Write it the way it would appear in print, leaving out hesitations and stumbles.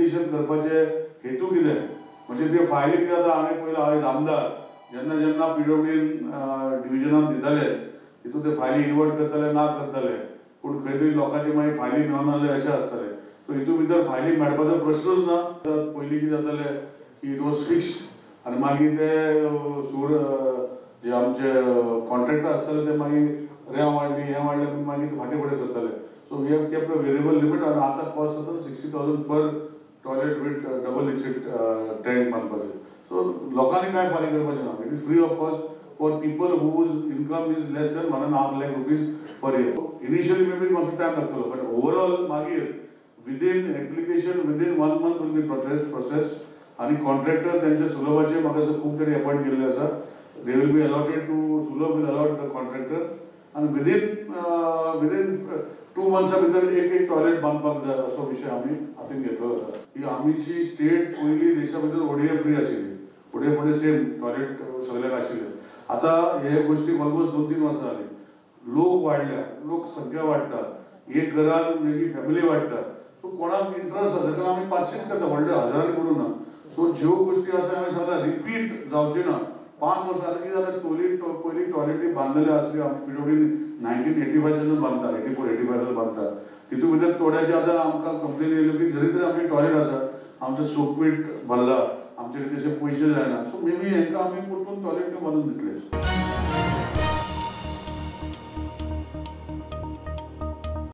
Application करपाचे हेतू कितें म्हणजे ते फायली कितें जाता. आमी पयलीं हांव आमदार जेन्ना जेन्ना पीडब्ल्यूडीन डिविजनान दिताले तितून ते फायली इन्वर्ट करताले ना करताले, पूण खंय तरी लोकांचे मागीर फायली मेळना जाल्यार अशें आसतालें. सो हितून भितर फायली मेळपाचो प्रश्नूच ना. पयलीं कितें जातालें की it was fixed आनी मागीर ते सूर जे आमचे कॉन्ट्रॅक्टर आसताले ते मागीर रेंव वाडली हें वाडलें म्हूण मागीर फाटीं फुडें सरताले. So we have kept a variable limit आनी आतां कॉस्ट जाता 60,000 per toilet with double exit tank बांदपाचें. सो लोकांनी कांय फारीक करपाचें ना. It is free of cost for people whose income is less than 1.5 lakh rupees per year. Initially may be मातसो टायम लागतलो, बट ओवरऑल मागीर within application within 1 month will be process आनी कॉन्ट्रॅक्टर तेंच्या सुलभाचे म्हाका दिसता खूब तरी अपॉयंट केल्ले आसा. They will be allotted to Sulabh will allot the contractor आनी विदीन 2 मंथ्सा भितर एक एक टॉयलेट बांदपाक जाय असो विशय आमी हातीन घेतलेलो आसा. की आमची स्टेट पयलीं देशा भितर ओडीए फ्री आशिल्ली, ओडीए फुडें सेम टॉयलेट सगळ्यांक आशिल्लें. आतां हे गोश्टीक ऑलमोस्ट 2-3 वर्सां जालीं, लोक वाडल्या, लोकसंख्या वाडटा, एक घरान मे बी फॅमिली वाडटा. सो कोणाक इंट्रस्ट आसा जाल्यार आमी 500च करता, व्हडले हजारांनी करूं ना. सो ज्यो गोश्टी आसा हांवें सांगला रिपीट जावचे ना. 5 वर्सां आतां कितें जाता, पयलीं टॉयलेटी बांदलेल्यो आसल्यो आमी पीडब्ल्यूडीन 1985 बांदता, 84-85 बांदता. तितून भितर थोड्याचे आतां आमकां कंप्लेन येयल्यो की जरी तरी आमचे टॉयलेट आसा आमचें सोकपीट भरला, आमचे कितें पयशे जायना. सो मे बी हेंकां आमी परतून टॉयलेट बांदून दितले.